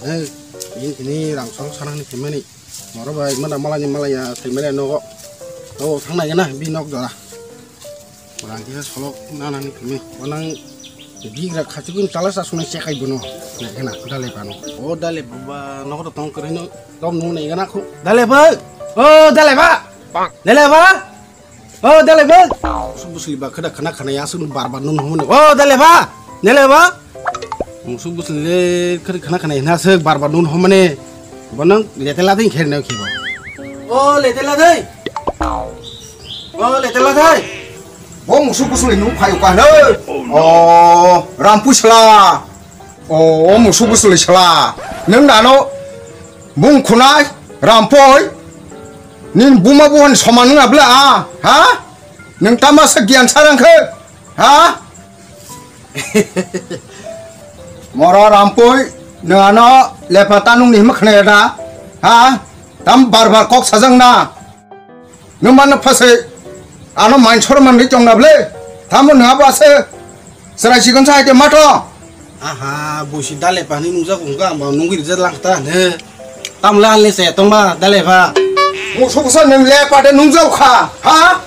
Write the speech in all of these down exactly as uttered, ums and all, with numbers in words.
Hey, ini, ini rang song sana ni kemeni. Moro bai mana malanya malanya kemeni nogo. Oh, thang nai na bi nok dala. Rang kisa solok nana ni kemeni. Onang bigra khachugun chala sa sunai chekai bono. Nai kana dale pano. Oh, dale ba nogo tong kere no. Tom nung nai kana khu. Dale ba. Oh, dale ba. Dale ba. Oh, dale ba. Su busli ba khada khana khana ya su bar bar nun hone. Oh, dale ba. Dale ba. Musu busli le khada khana khana na se bar bar nun homane. Bonang letela ding kher na khibo. Oh, letela dai. Oh, letela dai. Bo musu busli nung phayu ka ne. Oh, Rampui sala. Oh, musu busli sala. Nung dano bung khunai Rampui. Nin buma buhan soman nung abla, ah, ha? Nung tama se giyan sarang khe, ha? Moro Rampui, nung ano lepa tanung ni hima khna da, ha? Tam bar bar kok sajang na. Nung mano phase, ano main sor man ri chong na ble. Tamo nung abo ase, serai sikon sa ite mato. Aha, busi dale pani nungja kung ka, ba nungwi rija lang ta ne. Tam le anle se tong ba dale ba. Musu kusa nung le pa de nungja kha, ha?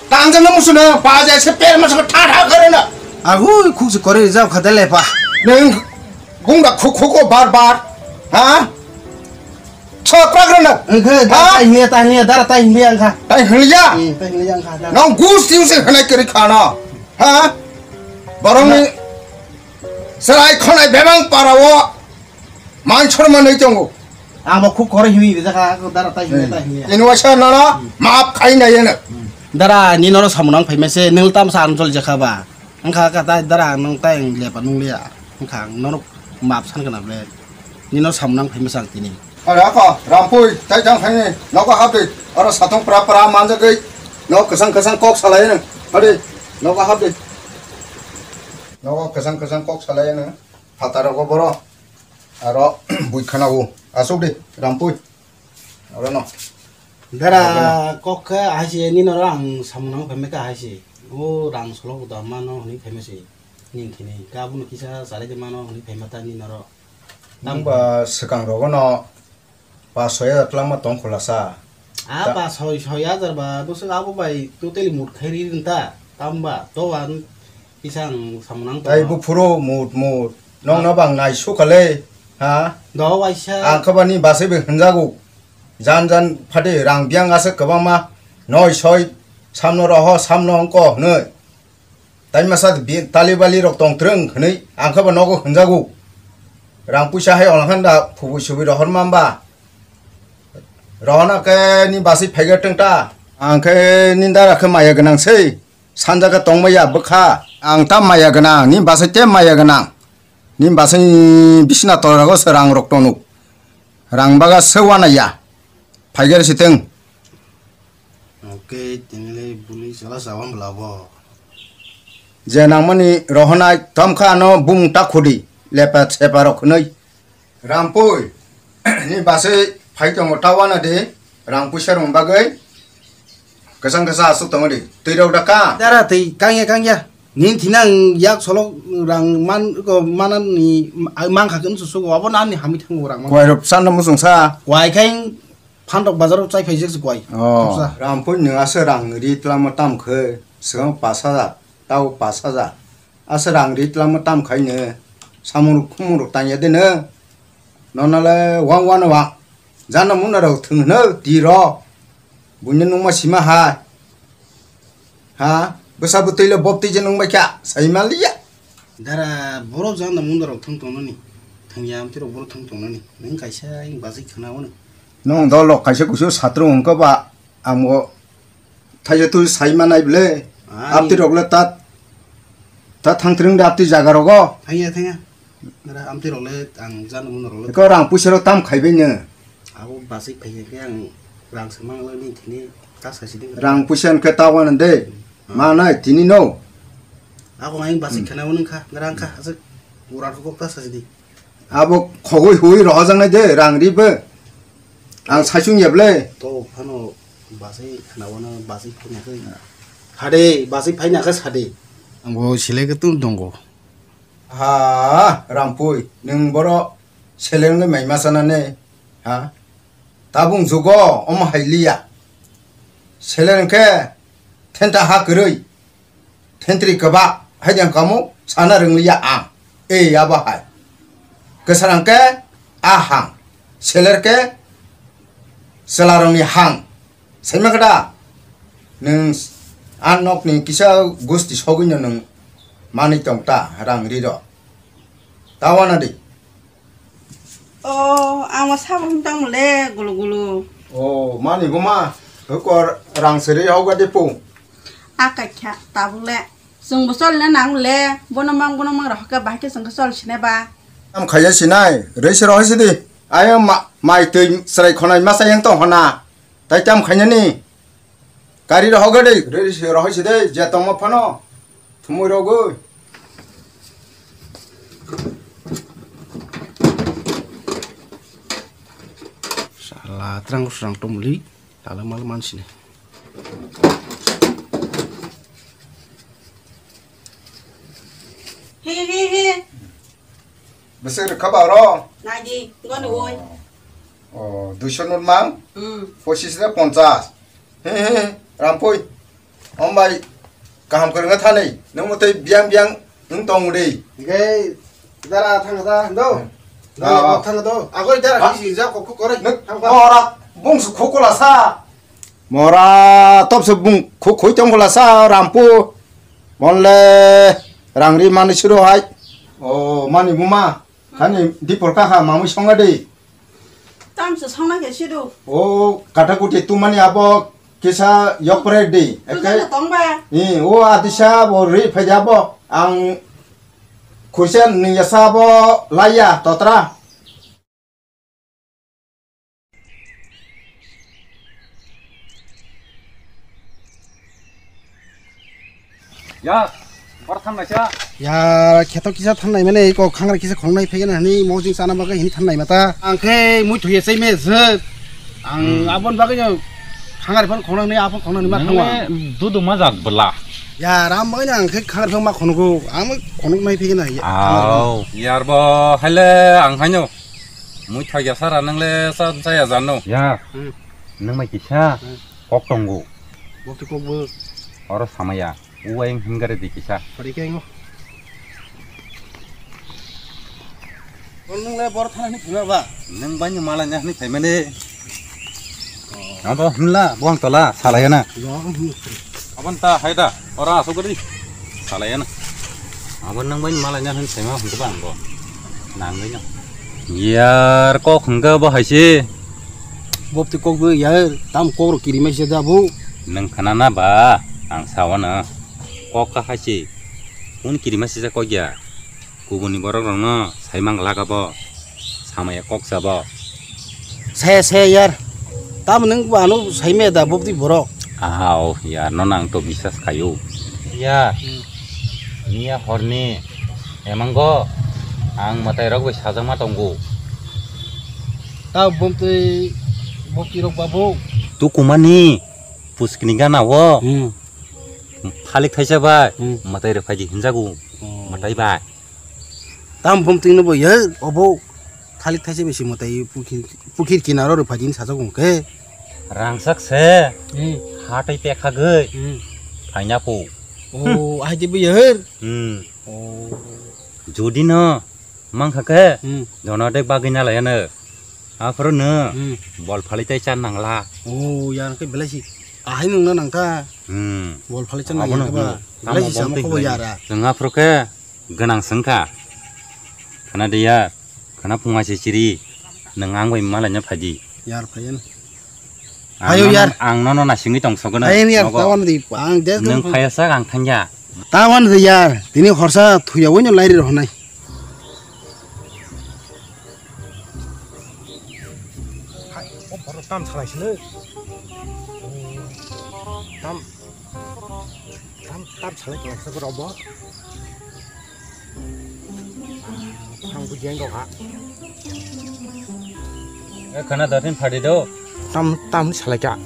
Tang jang musu na ba ja se per ma sa tha tha kare na. Ahu, khuk se kore rija kha dale ba. Nung gungda khuk khuk ko bar bar, ha? Chokra grana. Engkhe ha? Tai hingya, tai hingya, dara tai hingya engkha. Tai hingya? Hmm, tai hingya engkha, dara. Nang gus tiu se hanai kiri khana. Ha? Borong ni serai khonai bebang parao. Man chor manai tongo. Amo khuk kore hiwi rijak kha, dara tai hingya, tai hingya. Ini wasa nana maaf khai na yana. Dara ni noro samunang phaima se, nil tam sa anjol jakha ba. Wngkha kha tai dara, nwng tai lepa nung liya. Wngkha ang norok maap san kana ble. Nino samnang phaima chang tini. Ora kho, Rampui, tai jang phaini, nogo hapdi. Oro satung pra pra manjagwi, nok kwchang kwchang kok salai nwng. Hadi, nogo hapdi. Nogo kwchang kwchang kok salai nwng. Phataro go boro. Aro bui khana u. Asuk di, Rampui. Oro no. Dara kok khe ahai se nini oro ang samung nang phaima khe ahai se. O rang solok da mano hwnwi phaima se. Nini thini. Khe abono kisa salai de mano hwnwi phaima ta nini oro. Nang ba swkang rogo no pas soi hajar twlangma tong khulasa. A ta- pas soi, soi hajar ba bwswk abo bai totally mut khai ri ring ta. Tamba to ang kisa ang samung nang tai tongo. Buphuru mut mut. Nong no bang nai sukale. Ha? Do waisa. Ang khe bani basai bai hwnjago. Jan jan phade rang biyang aswk kwbangma noi soi samno roho samno ongko hwnwi. Tai masa bi-, tali bali rok tong twrwng hwnwi ang khe bo nogo hwnjago. Rang puisa hai olangkhan da phubui subui rohor mamba. Rohona khe ni basai phaiga twngta. Ang khe ni dara khe maya gwnang sei. Sanja khe tongmaya bwkha. Ang ta maya gwnang, ni basai te maya gwnang. Ni basai bisna tola rogo se rang rok tongo. Rang baga se wana ya. Phaiger siteng. Oke, tinile buli sala sawan belabo. Je nangmani rohonai tomkha ano bumung ta khudi. Lepa sepa rok khwnwi. Rampui ni basai phai tongo ta wana de. Rang puisa rong bagwi. Kwchang kwchang aswk tongo de. Twi rok da ka. Dara twi kangya kangya. Nin thina ang yak solok rang man ko manani mankha khe susugo abo nani hamwi thango rang man. Kwai rok sanna musung sa. Kwai khai phantok bazar chai phaijak se kwai. Oh. Khopsa. Rampui nung asa rang ri tlama tam khe swkang pas hajar tao pas hajar. Asa rang ri tlama tam khai ne samung rok khumung rok tanya de ne. Nonale wang wan wang. Jana muna rok thung hno tiro. Bunya nungma sima hai. Ha? Bwsa bwtwi le boptwi je nung bai kha. Sai ma liya. Dara borok jana muna rok thung tongnani. Thung ya amtwi rok borok thung tongnani. Nung kaisa ing bajik khana wano. Nung dol rok kaisa kusu satro wngkha ba. Ang bo thaisa twi sai manai ble. Ani. Apti rok le tat, tat thang tring da apti jaga rogo. Thangya, thangya. Nara amti rok le ang jana mun rok le. Ko rang puisa rok tam khai bai no. Abo basik khai khe ang rang se mang le ni thini ta sa sidi. Rang puisa khe ta wan de. Hmm. Manai tini no. Abo ang basik khana wng kha, nara ang kha asuk urat kok ta sa sidi. Abo khogwi huwi rohojaknai de, rang ribo. Ang saichung ya ble. To phano basai khana wano basai phanya khe. Hade, basai phanya khe sade. Ang bo silai khe tung tongo. Ha, Rampui, nwng boro seleng le mai masa na ne? Ha? Tabung jugo omo hai liya. Seleng khe thenta ha kwrwi. Thentri kwbak hai jang kamo sana rwngliya ang. E abo hai. Kwsarang khe a hang. Seler khe chwlarokni hang. Saima khe da? Nwng a nokni kisa gusti sogwino nwng manwi tong ta rang riro. Ta wana di. O, ang sabo hwn tang le gulu gulu. O, mani buma, hukor rang siri hauga de pu. A kakya, tabuk le. Chwng bo chol na nang le, bono mang, bono mang rok ka bahai ke chwng ka chol sine ba. Tam khaya sinai, rei se rohai sidi. Ayo ma, mai twi srai khonai masa yang tong hona. Tai tam khanya ni. Kari rohogwi de, re-, rohoi se de, je tongma phano. Thumui rogwi. Sala, terang serang tomli, sala mal man sini. He, he, he. Bwswk rwkha ba oro? Naidi, goni woi. Oh, duiso nut mang? Hmm. Pochis le ponchas. He, he, he, Rampui. Ombai, kaham kwrwngna thani. Nwng mwtwi biyang biyang nwng tong di. Hingke dara thang da, do. Hmm. Dara Ah. Thang do. Agoi dara Ah. Hisi ja kok kok kore. Nwng Thang ba. Ora bungsu khukula sa. Mora topse bung khu-, khui tongkhola sa Rampu. Monle rangri mani suro hai. O mani buma. Hani dipor kaha mamui songa de. Tamse songna khe sidu. O kata kuti tumani abo kisa yokpre de. Tujana tongba. I o adisa bo ri phai abo. Ang khuisa ni yasa bo laya totra. Ya, bar thangnai sa. Ya, kheto kisa thangnai mane, ko khangra kisa khongnai phegena hani, mojing sana bagwi hini thangnai mata. Ang khe mui thuye sai me se. Ang Hmm. Abon bagwi no khangra phon khongnai, aphon khongnai ma Nang thangwa. Le dudu ma jak bela. Ya, ram bagwi no ang khe khangra phon ma khongo, ang khongnai phegena ya. Au. Yar bo haile ang haino. Mui thagya sara nang le sa, sa ya jano. Ya. Hmm. Nang mai kisa Hmm. Kok tongo. Bokti kok bo. Oro samaya. Uwa yang hingare di kisa. Pari keng. Nang le bor thana ni phima ba. Nang bani mala nya ni phaimane. Abo hwnla, buang tola, salayana. Abon ta haida, ora asuk gari. Salayana. Abon nang bai malai nya hwn sema hwn ba angbo. Nang bai no. Yar kok hwnkha bo haise. Bopti kok bo yar, tam kok ro kiri mai se da bo. Nang khana na ba, ang sawana. Kok ka haise. Hwn kiri mai se kok ya. Kubuni borok rokno sai mang laka bo, samaya kok sa bo. Saya, saya yar. Tamo nwng bo ano sai maya da bopti borok? Ahao yar, no nang to biswas khaio. Yar, Hmm. Niya horni emango ang mwtai rok bai sajakma tongo. Ta bopti, bopti rok babo? Tukumani puskini gana o. Hmm. Thalik thaisa bai, Hmm. Mwtai rok phaidi hinjago. Oh. Mwtai bai. Tam bumtwino bo ya obo thalik thaisa bisi mwtai pukhir, pukhir kinaro rw phaidi hinwi sajak wngkhe. Rangchak se Hmm. Hatwi pekhagwi Hmm. Phaina po. Oh, ahai tei bo ya her. Hmm. Oh. Jodi no mangkha khe Hmm. Jono de bagwi na laiya no. Aphuru no Hmm. Bol phalwi tei cha nangla. Oh, ya khe belai si. Ahai nungna nangkha. Hmm. Bol phalwi cha nangya khe ba. Belai si sama khobo yara. Chwng aphuru khe gwnang swngkha. Khana de ya, khana phunga se chiri. Nwng ang bai malaina phaidi. Yar phaiyan. Ang Ayo nono, yar. Ang nono nasingwi tong sogwno. Phaiyan yar, nogo. Tawan di, ang des Nwng phaya sak ang thangya. Tawan di yar, tini horsa thuya wino lairi rohonai. Hai, o borok tam salai sino. Tam, tam, tam salai kala sa borok bo. Ang bujian kok ha. Eh, khana datin phadi do. Tam, tam salai ka.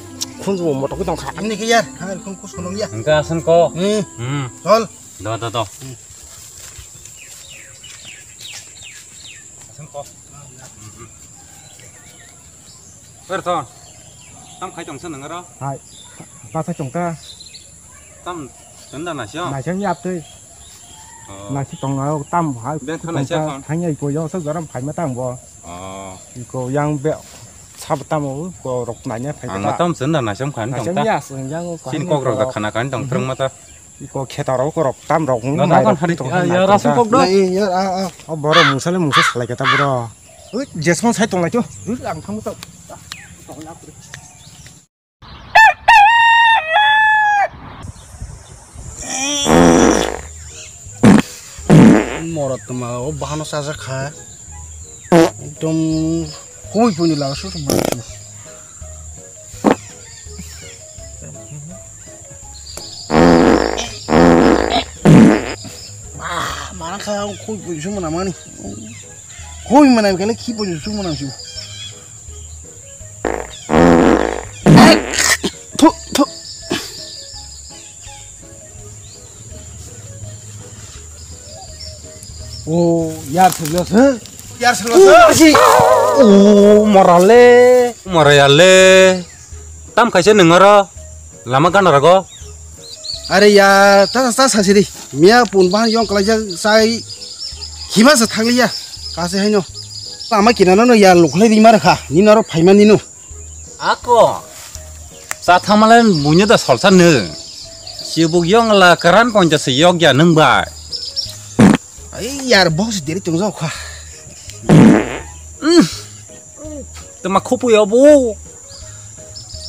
Khun bo motok tong kha. Amni ke yar, khana khun kus khunung ya. Engka asan ko. Hmm. Hmm. Chol. Do, do, do. Hmm. Wer ton. Tam khai tong sa nang aro? Hai. Ba khai tong ta. Tam tenda na sio. Na sio yap tei. Oh. Na si tong aro tam hai. Ben than na sio kon. Thang yai ko yo sa garam phai ma tang bo. Oh. Iko yang be sab tam o ko rok na nya phai ta. Ang tam tenda na sio khan tong ta. Na sio ya sung yang ko. Sin kok rok da khana kan tong thrang ma ta. Iko kheta rok ko rok tam rok. Na na kon hari ya rasung kok do. Na ya a a. O boro mungsa le mungsa salai kata boro. Ui, jesmon sai tong lai cho. Ui, ang thang to. Morot tma o bahano sajak kha. Ekdom hui puni laga su su. Ah, mana kha hui puni su mana mani. Hui mana kha le khi puni su mana su. Thu, thu. O, yar selo se. Yar selo se. O, morale. Morale. Tam khaise nungaro lama gana rago. Are ya, ta ta sasiri. Miya pun bahan yong kalaijak sai. Hima sa thangliya. Kase haino. Lama kinano no ya lokhle rima rakha. Ninaro phaima nino. Ako. Sa thamale bunyo da solsa nung. Sibuk yong la karan konja se yok ya nung bai. Ai yar boss deri tong jok kha. Tama khupui obo.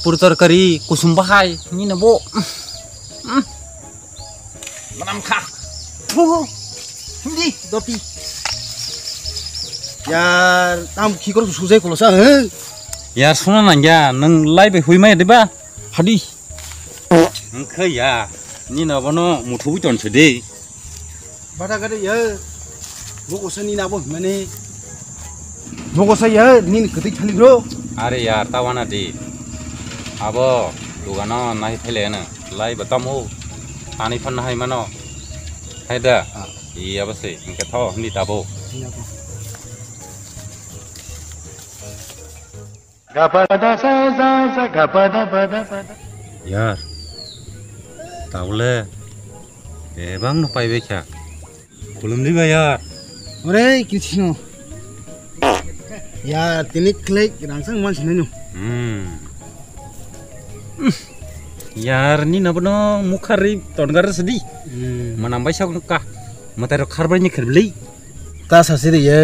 Pur torkari kusum bahai nina bo. Manam kha. Phu. Hindi doti. Yar tam khikor sujai kolosa he. Yar suna nangya nang lai bai hui mai diba. Hadi. Wngkhe ya, nini abono muthubwi tonsidi. Bada gade ya. Bokosa nini abo himani. Bokosa ya nini kwtwi thani bro. Are yar, ta wana di. Abo dugano nai phaileno. Lai ba tamo. Tani phan hai mano. Hai da. Ah. Iya basi, engke tho hindi tabo. Iya, bro. Yar, tabole bebak no paibai kha. Khulumdi ba yar. Ore, kichino. Yar, tini khlai rangsang man sinai no. Hmm. Yar, nini abono mukharwi tongar sidi. Hmm. Manam bai sak ka. Matai rok kharbai ni kherbli. Ta sasi ri ye.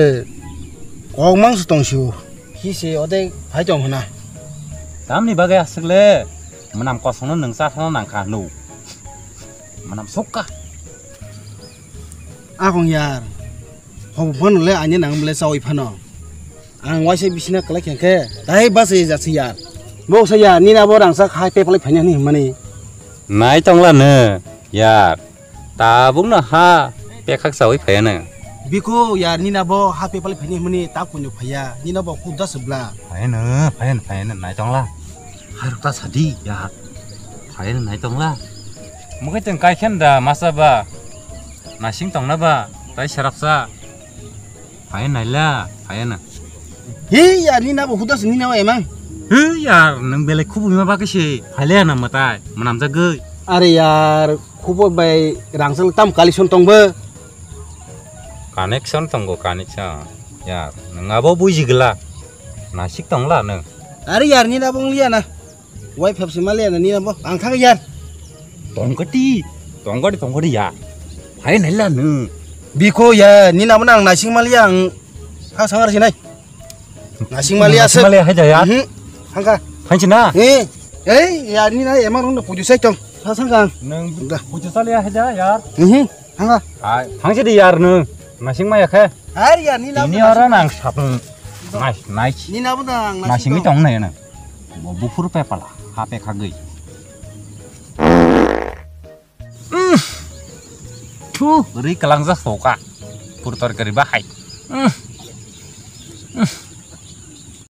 Kok mang su tong siu. Hi se ode phai tong hana. Tamni bagwi aswk le. Manam kosong no nwng cha thana nang kha nu. Manam sok ka. Akong yar. Hobo phano le ani nang le chawi phano. Ang waisa bisina kwlai khe khe. Tai basa ye jasi yar. Bo sa ya nini abo rangsa khai pe palai phani hwnwi hwnmani. Nai tongla nw yar. Tabukno ha pekhak chawi phaiya nw. Biko yar nini abo ha pepal phaini hwnmani ta kunju phaiya. Nini abo khuda se bla. Phaiya nw, phaiya nw, phaiya nw, nai tongla. Hairok ta sadi yar. Phaiya nw nai tongla. Mukhai tong kai khen da masa ba. Nasing tongna ba, tai serapsa. Phai naila, phai na. He yar, nini abo huda se nini abo emang. He yar, nwng belai khubui ma bagwi se phai le na mwtai, mwnam jagwi. Are yar, khubui bai rangchak tam collection tong bo. Connection tongo, connection. Yar, nwng abo buji gla. Nasik tong la nwng. Are yar, nini abo wng liya na. Wai phap se maliya na nini abo ang thang yar. Tongkati, tongkati, tongkati ya. Phai naila nw. Biko ya nini abo nang nasing maliya ang thang sangar sinai. Nasing maliya se. Maliya hai jaya. Mhm. Hangka. Phai sina. Eh, eh ya nini na emang rung na puju sai tong. Thang sangka. Nang puju saliya hai jaya. Mhm. Hangka. Hai, thang sidi yar nw. Nasing maya khe. Har ya nini abo. Ini ora nang sapung. Nice, nice. Nini abo nang nasing. Nasing tong na ya na. Bo buphuru pepala, ha pekhagwi. Uff. Thu, ri kalangjak soka. Pur torkari bahai. Uff. Uff.